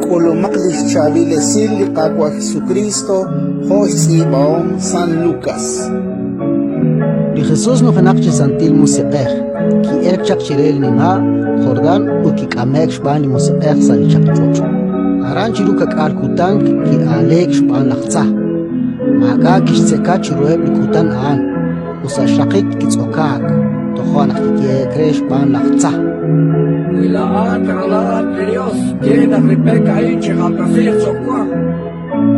K'ulumaq li xchaab'il esil li Qaawa' Jesukriist jo' xtz'iib'ahom San Lukas. Li Jesus nujenaq chi Santil Musiq'ej, ki'elk chaq chire li nima' Jordán ut kik'ame'k xb'aan li Musiq'ej sa' li chaqich'och'. Aran chiru ka'k'aal kutan ki'aaleek xb'aan laj tza. Maak'a' kixtzeka chiruheb' li kutan a'an, ut sa' xraqik kitz'okaak, toja' naq kiyehe'k re xb'aan laj tza. Wi laa'at ralal li Yos, ye naq li pek a'in chijaltasiiq cho'q wa.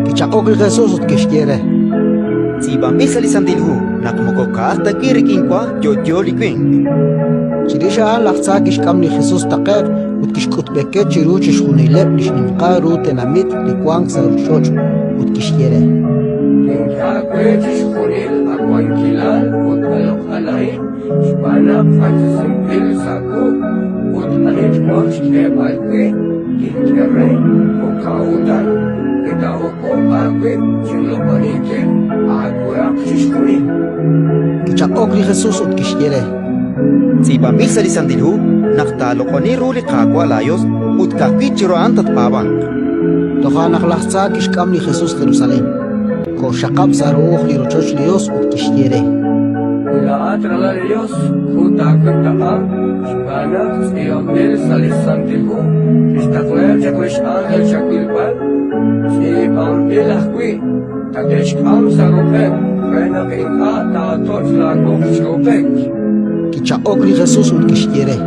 Kichaq'ok li Jesus ut kixye re: Tz'iib'anb'il sa' li Santil Hu naq moko ka'aj ta wi' rik'in wa yo'yo li winq. Chirix a'an laj tza kixk'am li Jesus taqe'q ut kixk'utb'eke chiru chixjunileb' li xninqal ru tenamit li wank sa' ruuchich'och' ut kixye re: Tink'e aawe chixjunil aawankilal ut aloq'al a'in xb'aan naq q'axtesinb'il sa' wuq' ut ani twaj xk'eeb'al wi' tink'e re. Jo'kan utan, wi taahukub' aawib' chinloq'oninkil, aawehaq chixjunil. Kichaq'ok li Jesus ut kixye re: Tz'iib'anb'il sa' li Santil Hu naq taaloq'oni ru li Qaawa' laaYos ut ka'ajwi' chiru a'an tatpaab'anq. Toja' naq laj tza kixk'am li Jesus Jerusalén, koxxaqab' sa' ru'uj li rochoch li Yos ut kixye re: Wi laa'at ralal li Yos, jun taawib' taq'a, xb'aan naq tz'iib'anb'il sa' li Santil Hu, Tixtaqlaheb' chaq li x'ánjel chawilb'al, tz'iib'anb'il ajwi', Tate'xk'am sa' ruq'eb' re naq ink'a' taatoch' laawoq chiru pek. Kichaq'ok li Jesus ut kixye re: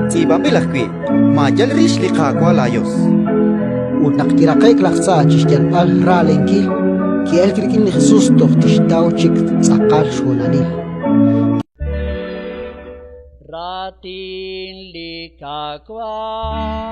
Tz'iib'anb'il ajwi', Maayal rix li Qaawa' laaYos. Ut naq kiraqe'k laj tza chi xyalb'al raalenkil, ki'elk rik'in li Jesus toj tixtaw chik tz'aqal xhoonalil. Raatin li Qaawa'.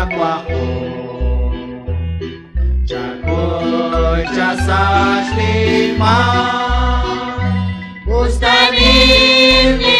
Chaawajom. Chakuy chasach li maak. Us ta nim li